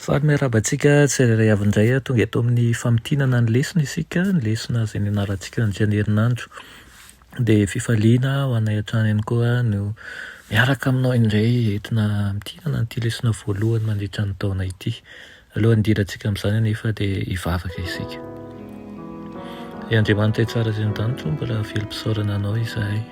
Faly miarahaba antsika tsirairay avy indray tonga eto amin'ny famintinana ny lesona isika, ny lesona izay nianarantsika nandritra ny herinandro. Dia fifaliana ho anay hatrany ihany koa no miaraka aminao indray entina hamintinana an'ity lesona voalohany mandritra ny taona ity. Alohan'ny hidirantsika amin'izany anefa dia hivavaka isika. Ry Andriamanitra tsara izay an-danitra ô, mbola velom-pisaorana Anao izahay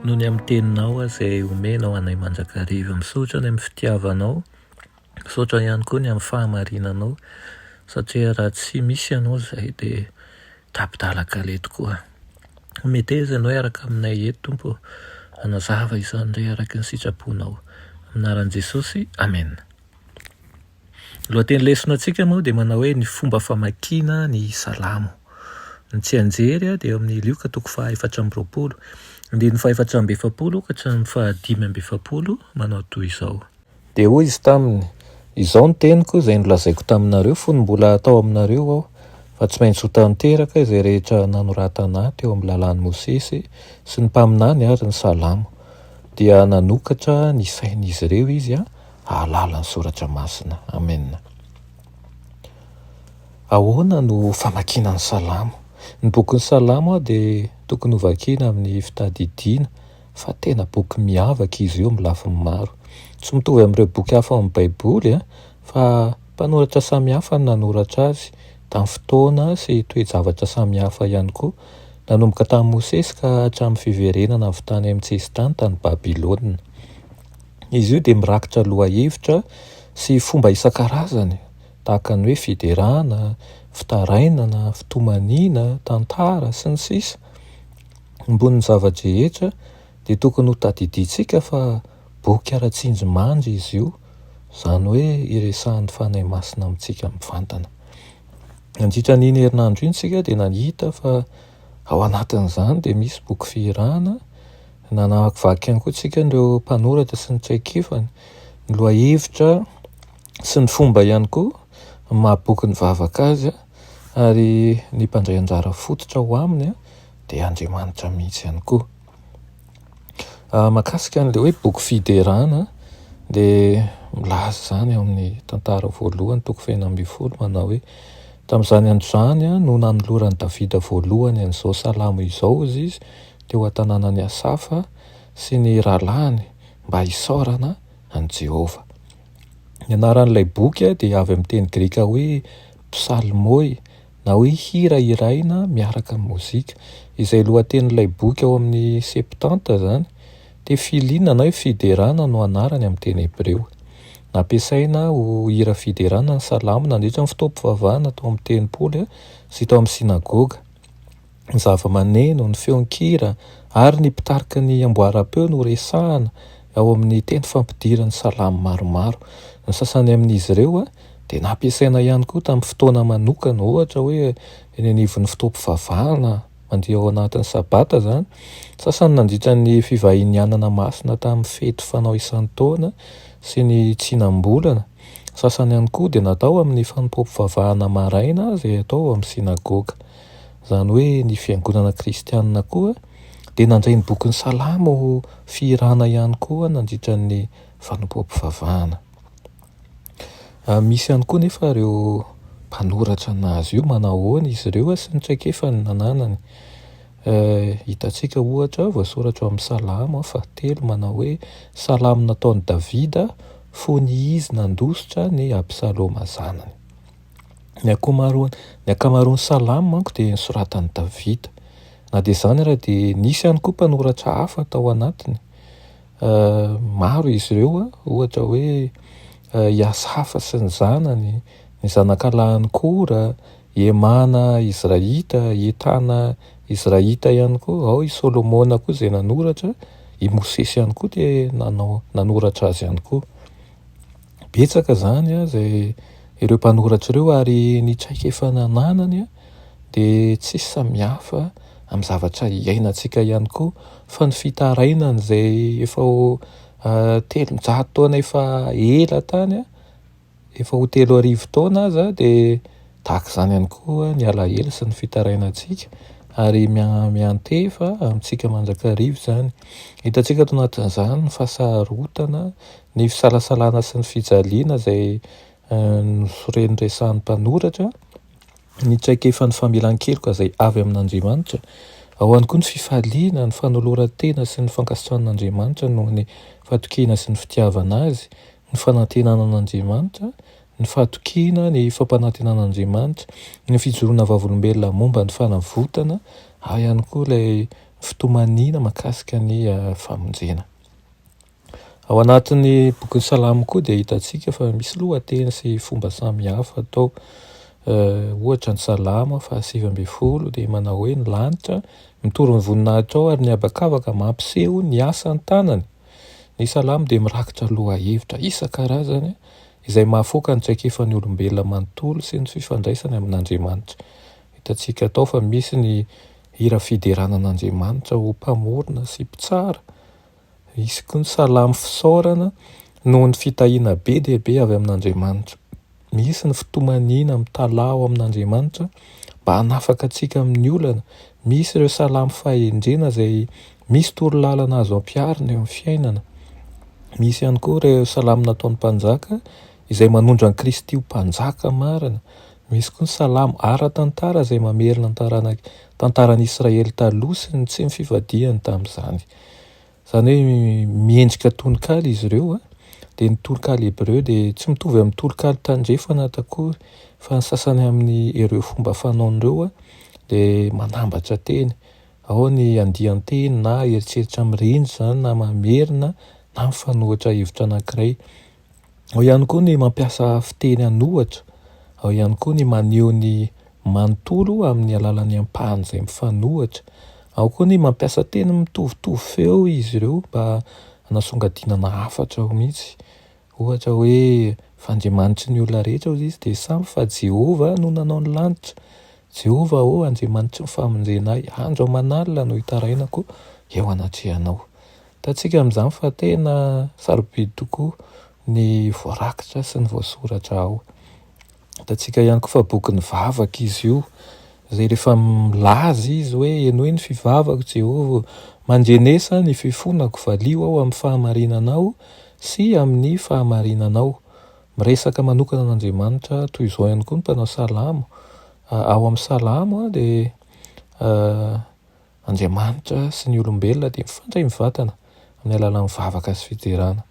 noho ny amin'ny Teninao izay omenao anay mandrakariva. Misaotra ny amin'ny fitiavanao. Misaotra ihany koa ny amin'ny fahamarinanao satria raha tsy misy ianao izahay dia tapi-dalan-kaleha tokoa. Meteza ianao hiaraka aminay eto Tompo ô, hanazava izany indray araka ny sitraponao. Amin'ny anaran'i Jesosy, Amena. Ny lohateny lesona antsika moa dia manao hoe ny fomba famakiana ny salamo. Ny tsianjery dia eo amin'ny Lioka toko faha 24, andininy faha 44 ka hatramin'ny faha 45 manao toy izao. Dia hoy Izy taminy, Izao no teniko izay nolazaiko taminareo fony mbola tao aminareo Aho, fa tsy maintsy ho tanteraka izay rehetra nanoratana Ahy teo amin'ny lalàn'i Mosesy sy ny mpaminany ary ny Salamo. Dia nanokatra ny sain'izy ireo Izy hahalala ny Soratra Masina. Amena. Ahoana no famakiana ny Salamo? Ny bokin'ny Salamo dia tokony hovakiana amin'ny fitadidiana fa tena boky miavaka izy io amin'ny lafiny maro. Tsy mitovy amin'ireo boky hafa ao amin'ny Baiboly, fa mpanoratra samihafa no nanoratra azy, tamin'ny fotoana sy toe-javatra samihafa ihany koa, nanomboka tamin'i Mosesy ka hatramin'ny fiverenana avy tany amin'ny sesitany tany Babylona. Izy io dia mirakitra lohahevitra sy fomba isan-karazany, tahaka ny hoe fiderana, fitarainana, fitomaniana, tantara, sy ny sisa. Ambonin'ny zava-drehetra dia tokony ho tadidiantsika fa boky ara-tsindrimandry izy io, izany hoe iresahan'ny Fanahy Masina amintsika mivantana. Nandritra an'iny herinandro iny isika dia nahita fa ao anatin'izany dia misy boky fihirana, nanakivaky ihany koa isika ireo mpanoratra sy ny traikefany, ny lohahevitra sy ny fomba ihany koa ny maha boky ny vavaka azy ary ny mpandray anjara fototra ao aminy dia Andriamanitra mihitsy ihany koa. Mahakasika an'ilay hoe boky fiderana dia milaza izany ao amin'ny tantara voalohany toko fahenina ambin'ny folo manao hoe tamin'izany andro izany no nanoloran'i Davida voalohany an'izao salamo izao hozy izy teo an-tanànan'i Asafa sy ny rahalahiny mba hisaorana an'i Jehovah. Ny anaran'ilay boky dia avy amin'ny teny grika hoe psalmoi na hoe hira hiraina miaraka amin'ny mozika, izay lohatenin'ilay boky ao amin'ny Septante izany. Tefilina na hoe fiderana no anarany amin'ny teny hebreo. Nampiasaina ho hira fiderana ny salamo nandritra ny fotoam-pivavahana tao amin'ny tempoly sy tao amin'ny synagoga. Ny zavamaneno, ny feon-kira ary ny mpitarika ny amboaram-peo no resahana ao amin'ny teny fampidiran'ny salamo maromaro. Ny sasany amin'izy ireo dia nampiasaina ihany koa tamin'ny fotoana manokana, ohatra hoe eny anivon'ny fotoam-pivavahana mandeha ao anatin'ny Sabata izany. Ny sasany nandritra ny fivahinianana masina tamin'ny fety fanao isan-taona sy ny tsinam-bolana. Ny sasany ihany koa dia natao amin'ny fanompoam-pivavahana maraina izay atao ao amin'ny synagoga. Izany hoe ny fiangonana kristianina koa dia nandray ny bokin'ny Salamo ho fihirana ihany koa nandritra ny fanompoam-pivavahana. Misy ihany koa nefa ireo mpanoratra anazy io, manahoana izy ireo sy ny traikefany nananany. Hitantsika ohatra voasoratra ao amin'ny Salamo fahatelo manao hoe Salamo nataon'i Davida fony izy nandositra an'i Absaloma zanany. Ny ankamaroan- ny ankamaroan'ny Salamo manko dia nosoratan'i Davida. Na dia izany ara dia nisy ihany koa mpanoratra hafa tao anatiny. Maro izy ireo, ohatra hoe i Asafa sy ny zanany, ny zanakalahin'i Kora, i Hemana Izrahita, i Etana Izrahita ihany koa, ao i Solomona koa izay nanoratra, i Mosesy ihany koa dia nanao nanoratra azy ihany koa. Betsaka izany izay ireo mpanoratra ireo ary ny traikefa nananany dia tsy samihafa amin'ny zavatra iainantsika ihany koa fa ny fitarainana izay efa ho 300 taona efa ela tany, efa ho 3000 taona aza dia tahaka izany ihany koa ny alahelo sy ny fitarainantsika ary miantefa amintsika mandrakariva izany. Hitantsika ato anatin'izany ny fahasarotana, ny fisalasalana sy ny fijaliana izay Noresahan'ny mpanoratra ny traikefan'ny famelan-keloka izay avy amin'Andriamanitra. Ao ihany koa ny fifaliana, ny fanoloran-tena sy ny fankasitrahan'Andriamanitra noho ny fatokiana sy ny fitiavana azy, ny fanantenana an'Andriamanitra, ny fatokiana ny fampanantenan'Andriamanitra, ny fijoroana vavolombelona momba ny fanavotana, ary ihany koa ilay fitomaniana mahakasika ny famonjena. Ao anatin'ny bokin'ny Salamo koa dia hitantsika fa misy lohateny sy fomba samihafa atao. Ohatra ny Salamo faha-19 dia manao hoe ny lanitra mitory ny voninahitrao ary ny habakabaka mampiseho ny asan'ny tanany. Ny Salamo dia mirakitra lohahevitra isan-karazany izay mahafoaka ny traikefan'ny olombelona manontolo sy ny fifandraisany amin'Andriamanitra. Hitantsika tao fa misy ny hira fiderana an'Andriamanitra ho Mpamorona sy Mpitsara. Hisy koa ny salamo fisaorana noho ny fitahiana be dia be avy amin'Andriamanitra. Misy ny fitomaniana mitalaho amin'Andriamanitra mba hanafaka antsika amin'ny olana. Misy ireo salamo fahendrena izay misy torolalana azo ampiharina eo amin'ny fiainana. Misy ihany koa ireo salamo nataon'ny mpanjaka izay manondro an'i Kristy ho mpanjaka marina. Misy koa ny salamo ara-tantara izay mamerina ny taranaka tantaran'Israely taloha sy ny tsy fivadihany tamin'izany. Izany hoe miendrika tononkalo izy ireo, dia ny tononkalo hebreo dia tsy mitovy amin'ny tononkalo tandrefana akory fa ny sasany amin'ireo fomba fanaony ireo dia manambatra teny. Ao ny andian-teny na eritreritra mirindra izany na mamerina na mifanohitra hevitra anankiray. Ao ihany koa ny mampiasa fiteny an'ohatra, ao ihany koa ny maneho ny manontolo amin'ny alalan'ny ampahany izay mifanohitra. Ao koa ny mampiasa teny mitovitovy feo izy ireo mba hanasongadinana hafatra ao mihitsy. Ohatra hoe, Fa Andriamanitry ny olona rehetra, hoy izy, dia samy fa Jehovah no nanao ny lanitra. Jehovah ô, Andriamanitry ny famonjena ahy, andro aman'alina no itarainako eo anatrehanao. Hitantsika amin'izany fa tena sarobidy tokoa ny voarakitra sy ny voasoratra ao. Hitantsika ihany koa fa bokin'ny vavaka izy io, izay rehefa milaza izy hoe henoy ny fivavako Jehovah ô, mandrenesa ny fifonako, valio aho amin'ny fahamarinanao sy amin'ny fahamarinanao. Miresaka manokana an'Andriamanitra toy izao ihany koa ny mpanao salamo. Ao amin'ny salamo dia Andriamanitra sy ny olombelona dia mifandray mivantana amin'ny alalan'ny vavaka sy fiderana.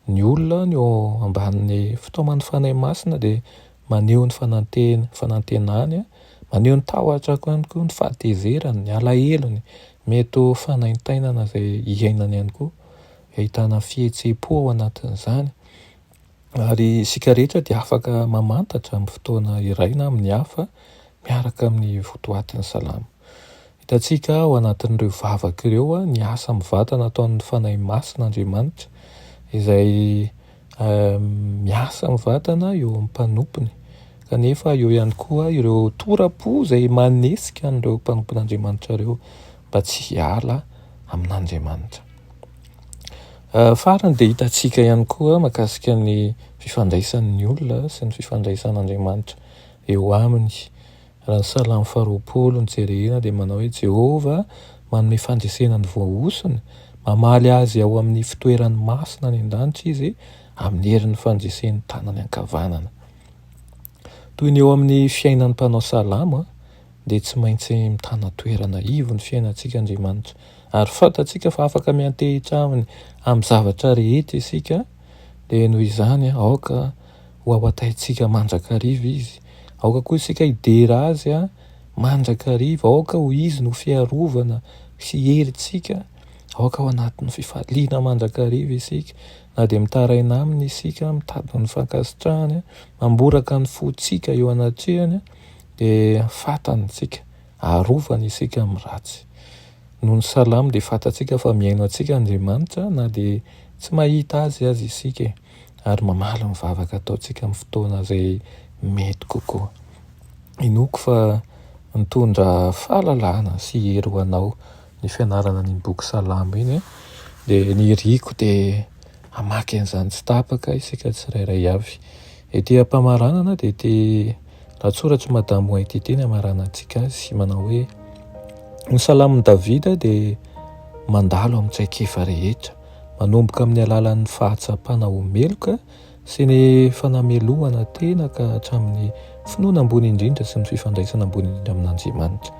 Ny olona ny eo ambanin'ny fitaoman'ny Fanahy Masina dia maneho ny fanantena, fanantenany, maneho ny tahotra ihany koa, ny fahatezerany, ny alahelony, mety ho fanaintainana izay iainany ihany koa, ahitana fihetseham-po ao anatin'izany. Ary isika rehetra dia afaka mamantatra amin'ny fotoana iray na amin'ny hafa miaraka amin'ny votoatin'ny salamo. Hitantsika ao anatin'ireo vavaka ireo ny asa mivantana ataon'ny Fanahy Masina Andriamanitra izay miasa mivantana eo amin'ny mpanompony. Kanefa eo ihany koa ireo tora-po izay manesika an'ireo mpanompon'Andriamanitra ireo mba tsy hiala amin'Andriamanitra. Farany dia hitantsika ihany koa mahakasika ny fifandraisan'ny olona sy ny fifandraisan'Andriamanitra eo aminy. Raha ny Salamo faharoapolo no jerena dia manao hoe Jehovah manome fandresena ny voahosony, mamaly azy ao amin'ny fitoerany masina any an-danitra izy amin'ny herin'ny fandresen'ny tanany ankavanana. Toy ny eo amin'ny fiainan'ny mpanao salamo, dia tsy maintsy mitana toerana ivo ny fiainantsika Andriamanitra. Ary fantatsika fa afaka miantehitra Aminy amin'ny zavatra rehetra isika, dia noho izany aoka ho ao an-taintsika mandrakariva Izy. Aoka koa isika hidera Azy mandrakariva, aoka ho Izy no fiarovana sy herintsika, aoka ao anatin'ny fifaliana mandrakariva isika, na dia mitaraina Aminy isika, mitady ny fankasitrahany, mamboraka ny fontsika eo anatrehany, Dia fantany isika, arovany isika amin'ny ratsy. Noho ny salamo dia fantatsika fa mihaino antsika Andriamanitra na dia tsy mahita Azy aza isika e, ary mamaly ny vavaka ataontsika amin'ny fotoana izay mety kokoa. Inoako fa nitondra fahalalana sy hery ho anao ny fianarana an'iny boky salamo iny, dia ny iriko dia hamaky an'izany tsy tapaka isika tsirairay avy. Ety am-pamaranana dia ity lahatsoratr'i Madame White ity ny hamaranantsika azy, manao hoe, Ny salamon'i Davida dia mandalo amin'ny traikefa rehetra, manomboka amin'ny alalan'ny fahatsapana ho meloka sy ny fanamelohana tena ka hatramin'ny finoana ambony indrindra sy ny fifandraisana ambony indrindra amin'Andriamanitra.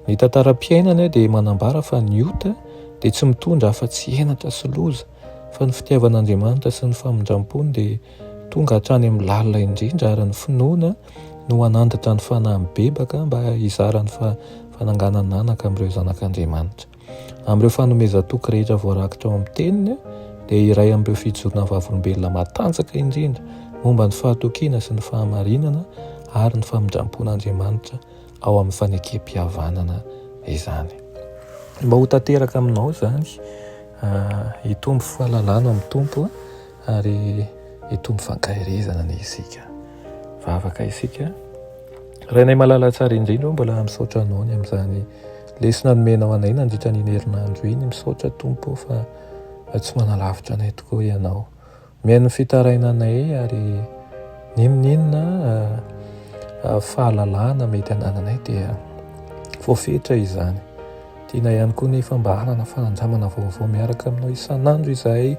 Ny tantaram-piainany dia manambara fa ny ota dia tsy mitondra afa-tsy henatra sy loza, fa ny fitiavan'Andriamanitra sy ny famindrampony dia tonga hatrany amin'ny lalina indrindra ary ny finoana no hanandratra ny fanahy mibebaka mba hizara ny fananganan'anaka amin'ireo zanak'Andriamanitra. Amin'ireo fanomezan-toky rehetra voarakitra ao amin'ny Teniny, dia iray amin'ireo fijoroana vavolombelona matanjaka indrindra momba ny fahatokiana sy ny fahamarinana ary ny famindram-pon'Andriamanitra ao amin'ny fanekempihavanana izany. Mba ho tanteraka aminao izany, hitombo fahalalana amin'ny Tompo ary hitombo fankaherezana anie isika. Vavaka isika. Rainay malala tsara indrindra, mbola misaotra anao ny amin'izany Lesona nomenao anay nandritra an'iny herinandro iny, misaotra Tompo fa tsy manalavitra anay tokoa Ianao. Mihaino ny fitarainanay ary n'inon'inona fahalalana mety anananay dia voafetra izany. Tiana ihany koa nefa mba hanana fanandramana vaovao miaraka aminao isan'andro izahay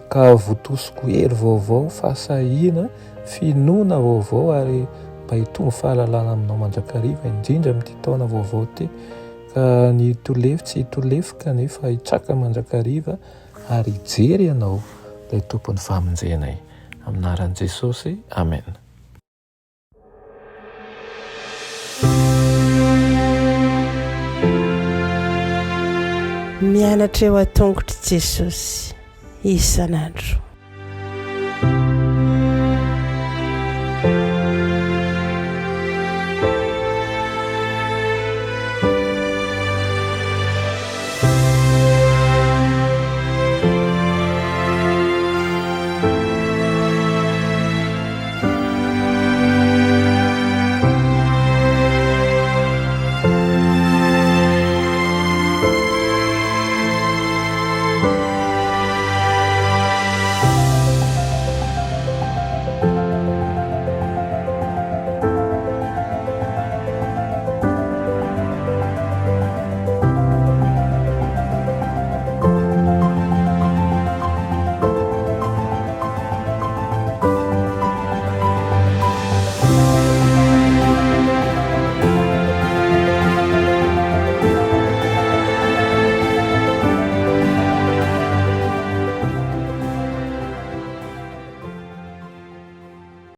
ka voatosiko hery vaovao, fahasahiana, finoana vaovao ary mba hitombo fahalalana aminao mandrakariva indrindra amin'ity taona vaovao ity ka ny hitolefy tsy hitolefy kanefa hitraka mandrakariva ary hijery ianao ilay tompon'ny famonjenay amin'ny anaran'i Jesosy amen. Mianatra eo an-tongotr'i Jesosy isan'andro.